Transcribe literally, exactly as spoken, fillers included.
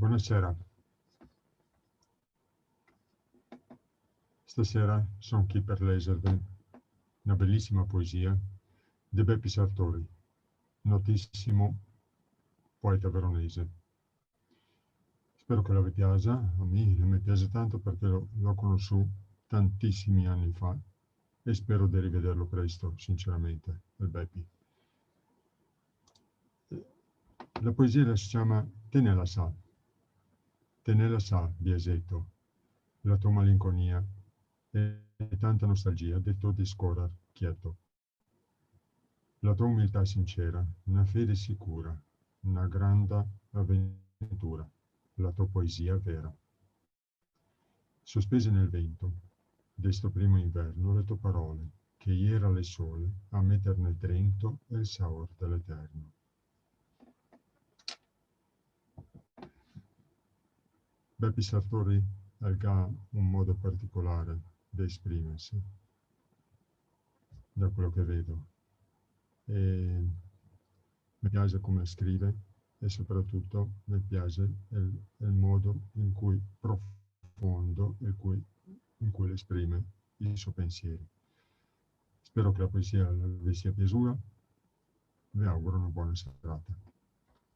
Bonasera. Stasera son chi par lèxerve na belisima poesia de Bepi Sartori, notisimo poeta veronese. Spero che la ve piaxa. A mi la me piaxe tanto parché l'ò, l'ò conosù tantisimi ani fa e spero de rivederlo presto, sinceramente, el Bepi. La poesia la se ciama Tenela sa. Tenela sa, biaxeto, la to malinconia e tanta nostalgia de to discorar chieto. La to umiltà sincera, na fede sicura, na granda aventura, la to poesia vera. Sospese nel vento, de sto primo inverno, le to parole, che iera le sole a meterne drento el saor de l'eterno. Bepi Sartori el ga un modo particolare de esprimerse, da quelo che vedo. E me piaxe come scrive e sopratuto me piaxe el, el modo in cui profondo, in cui, in cui l'esprime i so pensieri. Spero che la poesia ve sia piaxuta. Ve auguro na bona serata.